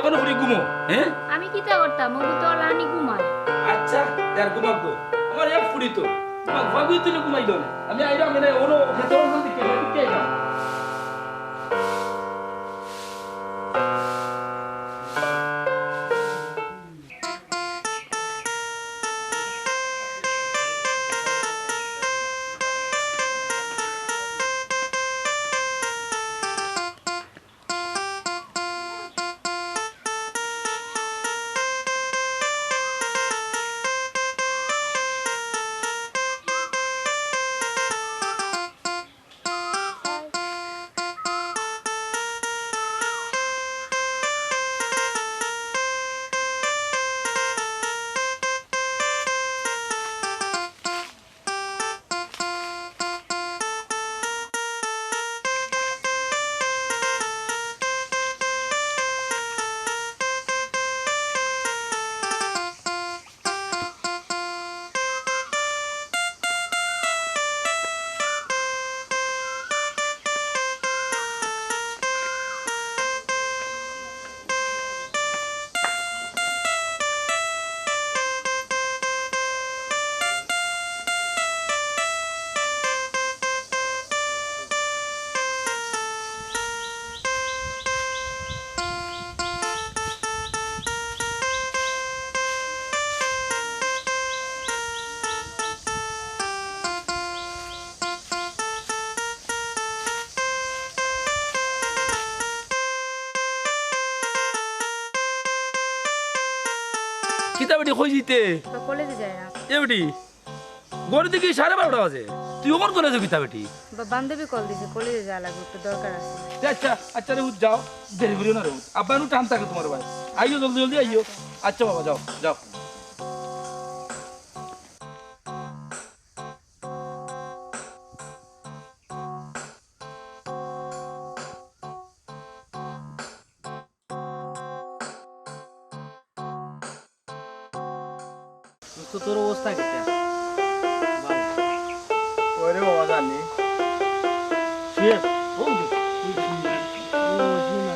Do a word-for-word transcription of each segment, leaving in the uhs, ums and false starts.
অনো করি ঘুমো, হ্যাঁ? আমি কিতা করতাম? অগু তো অলানি ঘুমায়। আচ্ছা, তে আর ঘুমাক গো। আমার এক ফুড়ি তো। তোমার ভাবি তুলে ঘুমাই দাও না। আমি আইলাম, মানে, অনো ভেতর অখান দিকে, এদিকে আইলাম। কিতা বেটি, কই যিতে? তো কলেজে যায় না। এ বেটি, ঘড়ি দেখি সাড়ে বারোটা বাজে। তুই অখন কলেজে কিতা বেটি? বা-, বান্ধবী কল দিছে, কলেজে যাওয়া লাগবে, একটু দরকার আছে। তে আচ্ছা, আচ্ছা রে, উঠ যাও, দেরি করিও না রে, উঠ। আব্বা নু টান থাকে তোমার ভাই। আইও, জলদি জলদি আইও। আচ্ছা বাবা, যাও, যাও। দোস্ত, তোর অবস্থা কিতা? ভালো। ওরে বাবা, জানি। শুয়ে, ও দে। ও, জি না।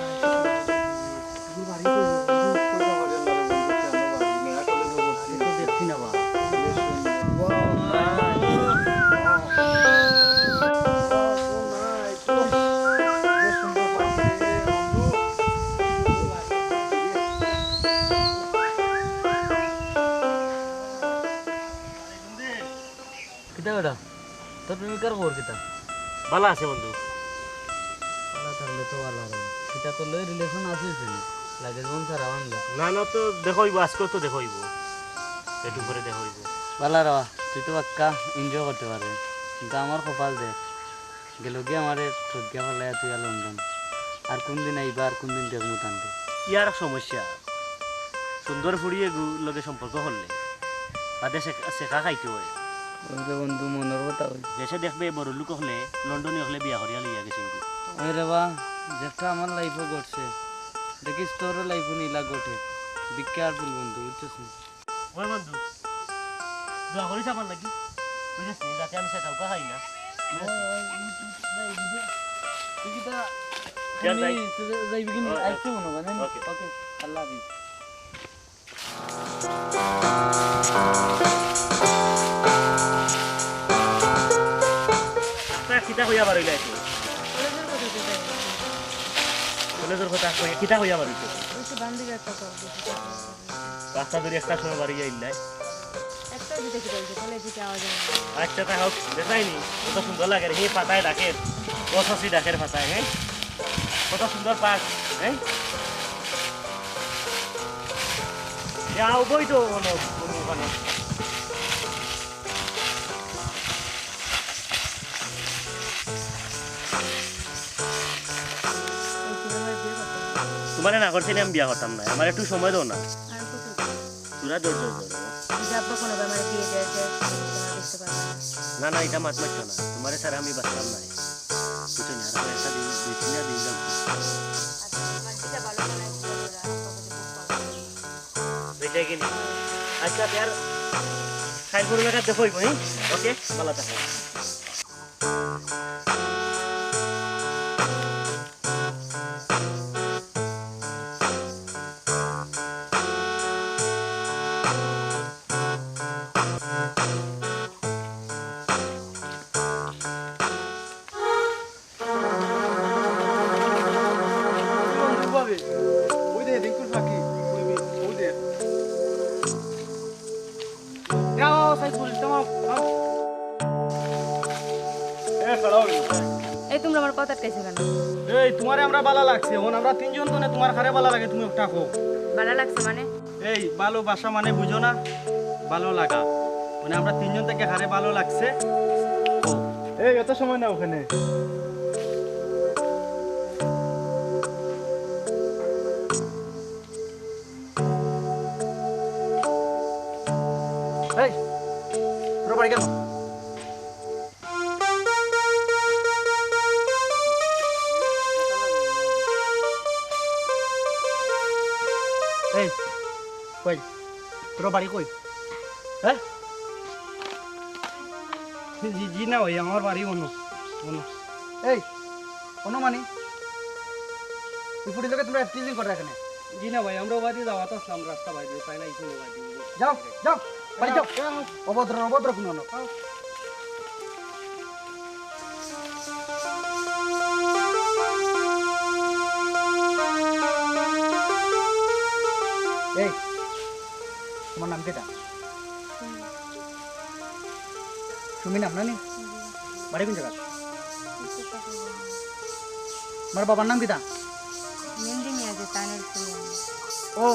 তোর বাড়ি কই? বন্ধু, কই বাবা, জানি না রে বন্ধু, কেন বাড়ি? নয়া কলেজে ভর্তি। আজকে তো দেখছি না বাবা। কিতা বেটা, তোর প্রেমিকার খবর কিতা? ভালা আছে বন্ধু। ভালা থাকলে তো ভালা রে। কিতা তোর লগে relation আছে নি? লাগে যেমন সারা বাংলা। না, না, তো দেখা অইবো, আজকেও তো দেখা অইবো। একটু পরে দেখা অইবো। ভালা রে, তুই তো পাক্কা enjoy করতে পারবে। কিন্তু আমার কপাল দেখ, গেলগিয়া আমারে ঠকিয়া ফালাইয়া তুই আর লন্ডন। আর কোন দিন আইবা, আর কোন দিন দেখমু তানরে? ইয়ার সমস্যা। সুন্দর ফুড়ি এগু লগে সম্পর্ক করলে বাদে শেখা, শেখা খাইতে হয়। ওই রে বন্ধু, মনর কথা কই। দেশে দেখবে বড় লোক হকলে, লন্ডনী হকলে বিয়া করিয়া লইয়া গেছে কিন্তু। ওই রে বা, যেটা আমার life-ও ঘটছে, দেখিস তোরও life-ও নিলা ঘটে। Be careful বন্ধু, বুঝছস নি? ওই বন্ধু, দোয়া করিস আমার লাগি, বুঝছস নি? যাতে আমি সেটা উকা খাই না। তুই কিতা, চল, যাই। তুই যাইবি কি নি? ওই, ওই। আইতে মনে হয় না? ওকে। ওকে, আল্লাহ হাফিজ। আপনার কিতা কইয়া বার হইলা এখন? কলেজের কথা তো যাই। কলেজের কথা কইয়া, কিতা কইয়া বার হইছে? ওই তো বান্ধবী একটা call দিয়েছে। রাস্তা ধরে একটা সময় বাড়ি যাইলাই। একটা দিতে কি বলছে? কলেজে কি আওয়াজ হয় না? আচ্ছা, তা হোক, দেখাইনি। কত সুন্দর লাগে রে, হে পাতায় ডাকে, বসসি ডাকের পাতায়, হ্যাঁ? কত সুন্দর পার্ক, হ্যাঁ? যাও, বই তো ওখানে, ওখানে। তোমারে না করতে আমি বিয়া করতাম না, আমার একটু সময় দাও না। আর কত? তোরা জোর জোর করো। যদি আব্বা কোনো আমার বিয়ে দেয়, দেয়, তোমার দেখতে পারবে না। না, না, এটা মাত মারছো না। তোমারে ছাড়া আমি বাঁচতাম না। বুঝছো না? আর কয়েকটা দিন, দুই তিনটা দিন যাও। আচ্ছা, তোমার যেটা ভালো মনে হয়, সেটা করো। আর আব্বা যদি খুব পাগল হয়। ওইটাই কি না? আচ্ছা, তে আর খাইল করবে না, দেখো, হ্যাঁ? ওকে, ভালো থাকো। ওই দে, রিঙ্কুর পাখি। ওই দে, ওই দে। যাও, সাইফুল, যাও, যাও। এ, খাড়াও। এই, তুমরা আমার পথ আটকাইছো কেনে? এই, তুমারে আমরা বালা লাগছে। অখন আমরা তিনজন তো না, তুমার কারে বালা লাগে, তুমি একটা কও। বালা লাগছে মানে? এই, ভালোবাসা মানে বুঝো না? ভালো লাগা। মানে আমরা তিনজন থাকি কারে ভালো লাগছে? ও। এই, অত সময় না ওখানে। এই, তোর বাড়ি কেন? এই, কই? তোর বাড়ি কই? হ্যাঁ? জি, জি না ভাই, আমার বাড়ি অন্য, অন্য। এই, অন্য মানে? এই ফুড়ির লগে তোমরা টিজিং করো এখানে? জি না ভাই, আমরা ওবাদি যাওয়াত আসলাম, রাস্তা ভাই, তাই না, এই সময় ওবাদি। যাও, যাও, বাড়ি যাও। যাও, যাও। অভদ্র, অভদ্র কোনো লোক। যাও। এই, তোমার নাম কিতা? সুমি নাম না নি? বাড়ি কোন জায়গা? আমার বাবার নাম কিতা? মেহেন্দি মিয়া যে তানের ফুল। ও,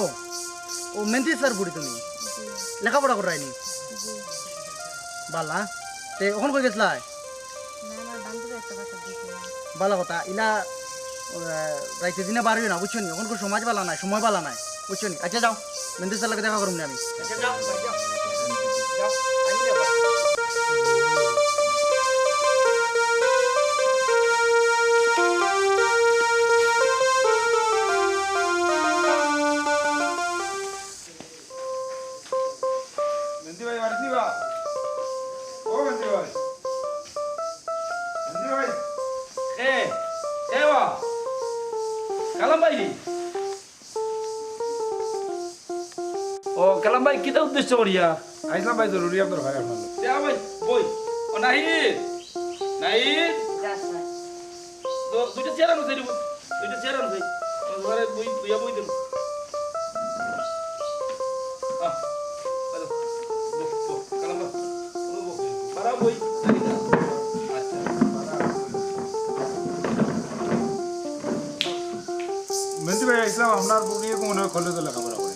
ও মেহেন্দি স্যার ফুড়ি তুমি? জি। লেখাপড়া করায়নি? জি। বালা, তে অখন কই গেছলায়? না, আমার বান্ধবী একটা কথা দিছিল। বালা কথা, ইলা, আহ, রাইতে দিনে বার অইও না, বুঝছো নি? অখন কোনো সমাজ বালা নাই, সময় বালা নাই, বুঝছো নি? আচ্ছা যাও, মেহেন্দি স্যার লগে দেখা করুম না আমি। আচ্ছা যাও, যাও। যাও, আমি যাবো। মেহেন্দি ভাই, বাড়িত নি বা? ও মেহেন্দি ভাই। মেহেন্দি ভাই। এ, এ বা। কালাম ভাই। ও, কালাম ভাই, কিতা উদ্দেশ্য করিয়া? আইছলাম ভাই, জরুরি এক দরকারে আপনার লগে। দে, আ ভাই, বই। ও, নাহিদ। নাহিদ। দু-, দুইটা চেয়ার আনো, সাইডে বই। দুইটা চেয়ার আনো, সাইড। আমার ঘরে বই, বইয়া বই দেন। আহ, হ্যালো। বো, বো, কালাম বো। বো, বো। বাড়াও বই। আচ্ছা। মেহেন্দি ভাই, আইছলাম, আপনার বউ নিয়ে মনে হয় কলেজে লেখাপড়া করে।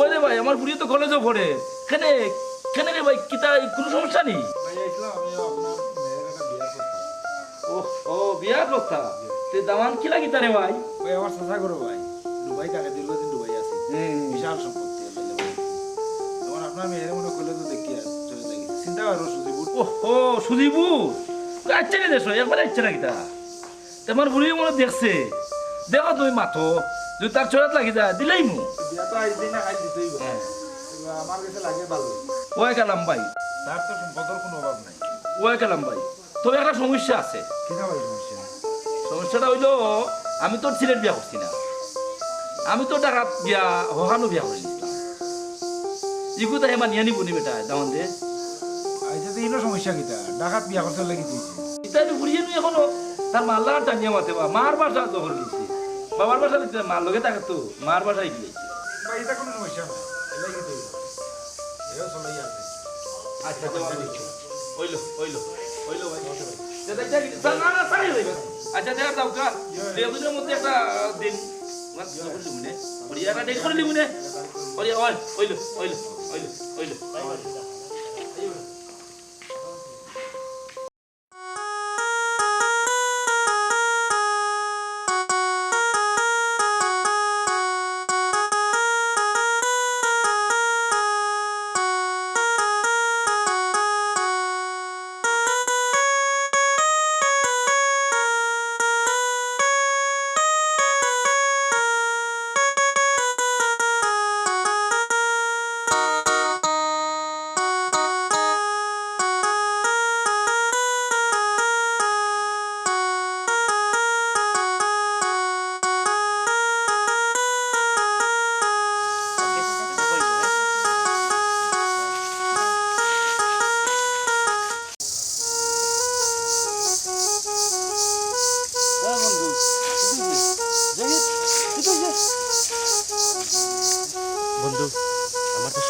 ওরে ভাই, আমার ফুড়িয়ে তো কলেজে পড়ে। কেনে, কেনে রে ভাই, কিতা, কোনো সমস্যা নি? ভাই, আইছলাম, আমি আপনার মেয়ের একটা বিয়ার প্রস্তাব। ও, ও, বিয়ার প্রস্তাব? জি। তে দামান কিলা কিতা রে ভাই? ভাই, আমার চাচা ঘরো ভাই, দুবাই থাকে, দীর্ঘদিন দুবাই আছে। হুম। বিশাল সম্পত্তি, আল্লাহ জানে। এখন আপনার মেয়ের মনে করলে তো দেখি আর চলে যাই। চিন্তা করো, সুজিপুর। ও, ও, সুজিপুর। আচ্ছা রে দেশো, একবার আচ্ছা না কিতা? তোমার বুড়ি মনে দেখছে। দেখো তুমি মাতো, যদি তার চোরাত লাগি যায়, দিলেই মু। বিয়া তো আইজ দিন না, কাইল দিতেই হবে। হ্যাঁ। এবার আমার কাছে লাগে ভালো। ওই কালাম ভাই। তার তো সম্পদের কোনো অভাব নাই। ওই কালাম ভাই, তবে একটা সমস্যা আছে। কিতা ভাই সমস্যা? সমস্যাটা অইলো, আমি তো সিলেট বিয়া করছি না, আমি তো ঢাকাত বিয়া, হকানো বিয়া করি নিছিলাম। ইগু তো হে মানিয়া নিবো নি বেটা, দামান দে। আইচ্ছা, তো ইনো সমস্যা কিতা? ঢাকাত বিয়া করতে লাগি দিয়েছে। ইতা তো ফুরিয়ে নি এখনো, তার মার লাগা টানিয়া মাতে বা, মার ভাষা দখল দিছে। বাবার ভাষা দিতে মার লগে থাকে তো, মার ভাষা ইগু। ভাই, ইতা কোনো সমস্যা না। এলাই কি তুই? এও চলাই আছে। আচ্ছা, দেওয়া অইলো। অইলো, অইলো, অইলো ভাই। দাদা, এটা কি? না, না, না, ছাড়াই অইলো। আচ্ছা, দেওয়ার দাও, কা? দুই দিনের মধ্যে একটা, আহ, দিন। ওরা তো করে দিবো নে। ওরা একটা ডেট করে দিবো নে। ওরা, ওই, অইলো, অইলো, অইলো, অইলো।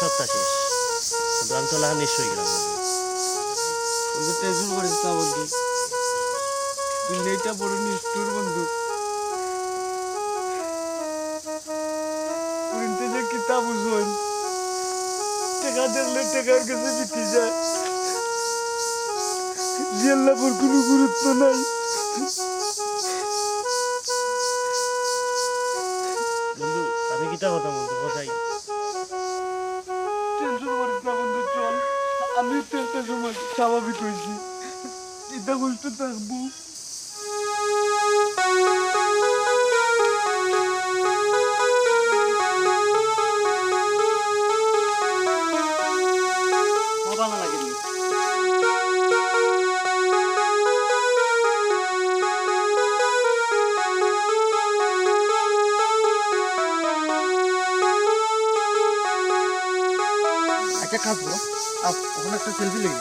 সত্তা শেষ। বন্ধু, আমি তো লাহান নিঃস্ব অই গেলাম। বন্ধু, টেনশন করিস না বন্ধু, দুনিয়াটা বড় নিষ্ঠুর বন্ধু। পুরিন্তে যে কিতা বুঝইন, টেকা দেখলে টেকার গেছে বিকি যায়। রিয়েল লাভর কোনো গুরুত্ব নাই। বন্ধু, আমি কিতা কথা বলতো, কথাই। টেনশন করিস না বন্ধু, চল, আমিও তো একটা সময় স্বাভাবিক হইছি, এটা কষ্ট থাকবো। একটা কাজ করো, আপ-, ওখানে একটা সেলফি লই।